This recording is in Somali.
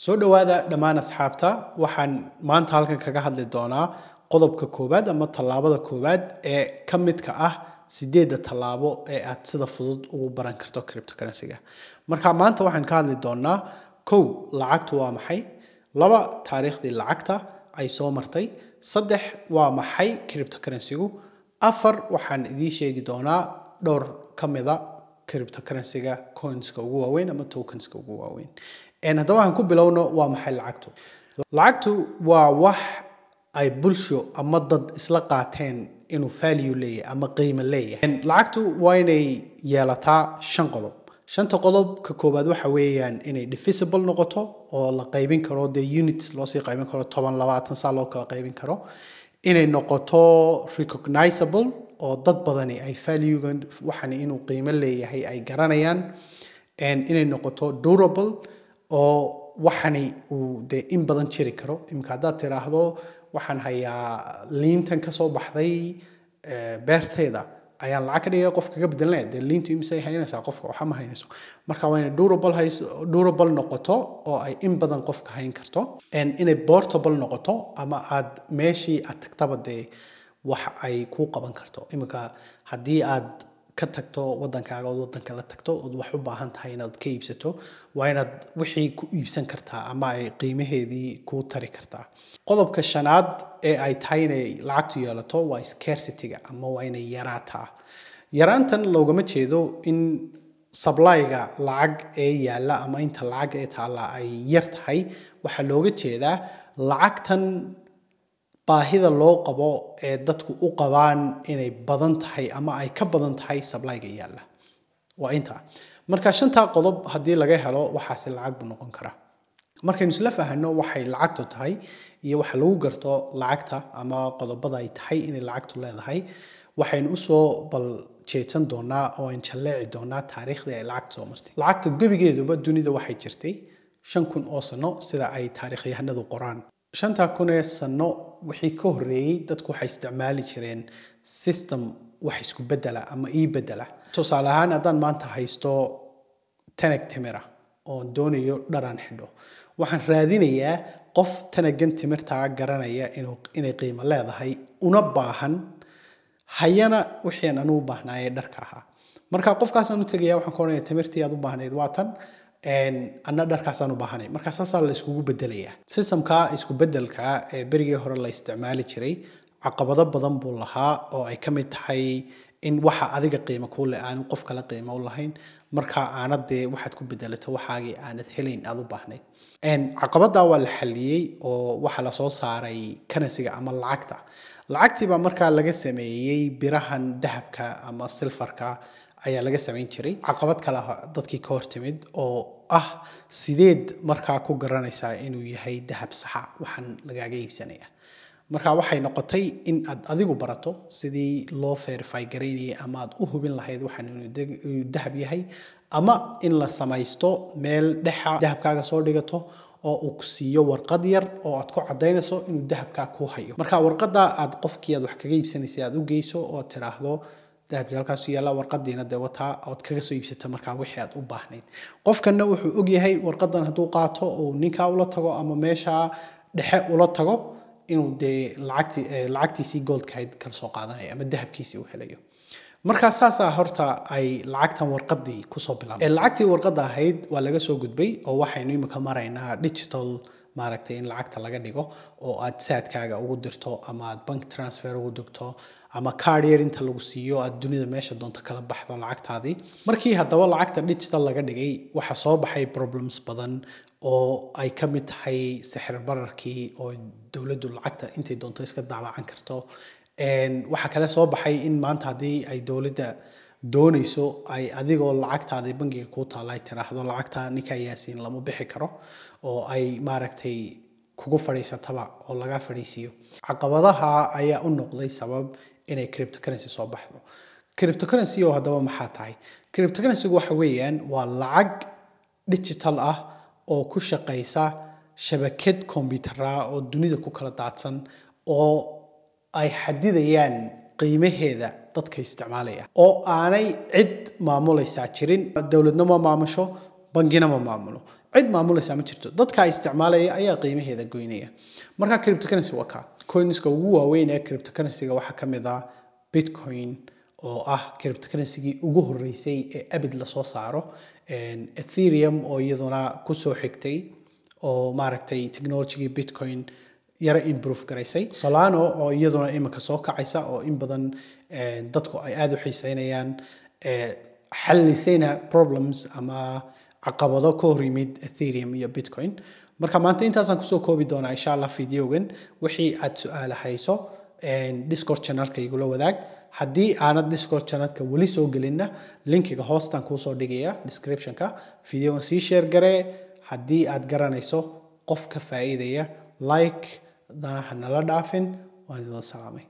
Soo dhawaada dhammaan asxaabta. Waxaan maanta halkan kaga hadli doonaa qodobka koowaad ama tallaabada koowaad ee ka midka ah 8da tallaabo ee aad sida fudud ugu baran karto cryptocurrency-ga. Marka maanta waxaan ka hadli doonaa: 1, lacagtu waa maxay; 2, taariikhdii lacagta ay soo martay; 3, waa maxay cryptocurrency-gu; 4, waxaan idiin sheegi doonaa dhowr ka mida cryptocurrency-ga coinska ugu waaweyn ama tokenska ugu waaweyn. Haddaba waxaan ku bilowno: waa maxay lacagtu? Lacagtu waa wax ay bulsho ama dad isla qaateen inuu value leeyahay ama qiimo leeyahay. Lacagtu waa inay yeelataa 5 qodob. Shanta qodob, ka koowaad waxa weeyaan inay divisible noqoto oo la qaybin karo, dee units loosii qaybin karo, 10, 20 saa loo kala qaybin karo. Inay noqoto recognizable oo dad badani ay valuegan, waxan inuu qiimo leeyahay, ay garanayaan. Inay noqoto durable oo waxani uu dee in badan jiri karo. Imika haddaad tiraahdo waxaan hayaa liintan kasoo baxday beertayda ayaan lacag ka dhigaya, qof kaga bedelanaya, dee liintu imisay haynaysaa qofka? Waxa ma haynayso. Marka waa inay durable hayso, durable noqoto oo ay in badan qofka hayn karto. Inay portable noqoto ama aad meeshii aad tagtaba dee wax ay kuu qaban karto. Iminka haddii aad ka tagto wadankaaga ood wadanka la tagto ood wax u baahan tahay inaad ka iibsato, waa inaad wixii ku iibsan kartaa ama ay qiimaheedii kuu tari kartaa. Qodobka shanaad ee ay tahay inay lacagtu yeelato waa scarcity-ga ama waa inay yaraataa. Yaraantan loogama jeedo in supply-ga lacag ee yaalla ama inta lacag ee taalla ay yar tahay. Waxaa looga jeedaa lacagtan baahida loo qabo ee dadku u qabaan inay badan tahay ama ay ka badan tahay supply-ga yaalla. Waa intaa. Marka shantaa qodob haddii laga helo, waxaasi lacag buu noqon karaa. Markaynu isla fahanno waxay lacagtu tahay iyo waxa lagu garto lacagta ama qodobada ay tahay inay lacagtu leedahay, waxaynu usoo bal jeedsan doonaa oo aynu jalleeci doonaa taariikhdii ay lacagtu soo martay. Lacagta gebigeeduba dunida waxay jirtay 5000 oo sano, sida ay taariikhyahanadu qoraan. 5000 ee sano wixii ka horreeyey, dadku waxay isticmaali jireen system wax isku bedela ama ii bedela. Tusaale ahaan, haddaan maanta haysto tanag timira oon doonayo dharaan xidho, waxaan raadinayaa qof tanagan timirtaa garanaya inay qiimo leedahay, una baahan, hayana wixii aan anugu baahnaayee dharka ahaa. Marka qofkaasaan u tegaya, waxaan ku odhanaya: "Timirtii aad u baahnayd waa tan, anna dharkaasaan u baahanay." Marka saasaa la iskugu bedelayaa. Systemka isku bedelka ee berigii hore la isticmaali jiray caqabado badan buu lahaa, oo ay ka mid tahay in waxa adiga qiimo kuu leh aanu qof kale qiimo u lahayn. Marka aanad dee waxaad ku bedelato waxaagii aanad helayn aad u baahnayd. Caqabaddaa waa la xaliyey oo waxaa lasoo saaray currency-ga ama lacagta. Lacagtii baa markaa laga sameeyey birahan dahabka ama silfarka ayaa laga samayn jiray. Caqabad kale dadkii ka hortimid oo ah: sideed markaa ku garanaysaa inuu yahay dahab saxa waxaan lagaaga iibsanaya? Marka waxay noqotay in aad adigu barato sidii loo verify garaynayay ama aad u hubin lahayd waxaan inuu dahab yahay, ama in la samaysto meel dhexa dahabkaaga soo dhigato oo uu ku siiyo warqad yar oo aad ku cadaynayso inuu dahabkaa ku hayo. Marka warqadda aad qofkii aad wax kaga iibsanaysay aad u geyso oo aad tiraahdo: "Dahabkii halkaasu yaalla, warqadiina dee wataa," ood kaga soo iibsato markaa wixii aad u baahnayd. Qofkanna wuxuu ogyahay warqadan hadduu qaato oo ninkaa ula tago ama meesha dhexe ula tago inuu dee lacagtiisii goldka ahayd kala soo qaadanayo ama dahabkiisii uu helayo. Markaa saasaa horta ay lacagtan warqadii kusoo bilaabay. Lacagtii warqadda ahayd waa laga soo gudbay oo waxaynu imika maraynaa digital, maaragtay, in lacagta laga dhigo oo aad Zaadkaaga ugu dirto ama aad bank transfer ugu dirto ama card yar inta lagu siiyo aad dunida meesha doonto kala baxdo lacagtaadii. Markii haddaba lacagta digital laga dhigay, waxaa soo baxay problems badan oo ay ka mid tahay sixir bararkii oo dowladdu lacagta intay doonto iska daabacan karto. Waxaa kale soo baxay in maanta haddii ay dowladda doonayso ay adigoo lacagtaadii bangiga kuu taalla ay tiraahdo: "Lacagta ninka Yaasiin lama bixi karo," oo ay, maaragtay, kugu fadhiisataba oo laga fadhiisiiyo. Caqabadaha ayaa u noqday sabab inay cryptocurrency soo baxdo. Cryptocurrency oo haddaba maxaa tahay? Cryptocurrency waxa weeyaan waa lacag digital ah oo ku shaqaysa shabakad kombiyuutara oo dunida ku kala daadsan oo ay xadidayaan qiimaheeda dadka isticmaalaya, oo aanay cid maamulaysaa jirin. Dowladna ma maamusho, bangina ma maamulo. Cid maamulaysaa ma jirto, dadka isticmaalaya ayaa qiimaheeda goynaya. Marka cryptocurrency waa kaa. Coinska ugu waaweyn ee cryptocurrency-ga waxaa ka mid ah Bitcoin, oo ah cryptocurrency-gii ugu horreysay ee abid lasoo saaro, Ethereum oo iyaduna kusoo xigtay oo maaragtay technologygii Bitcoin yara improve garaysay, Solana oo iyaduna iminka soo kacaysa oo in badan dadku ay aada u xiiseynayaan, xallisayna problems ama caqabado ka hor yimid Ethereum iyo Bitcoin. Marka maanta intaasaan kusoo koobi doonaa, insha Allah, videogan. Wixii aad su-aala hayso, Discord channelka igula wadaag. Haddii aanad Discord channelka weli soo gelinna, linkiga hoostaan kuusoo dhigaya descriptionka. Videogan sii share garee haddii aad garanayso qof ka faa'iidaya. Like dana ha nala dhaafin. Waan idin salaamay.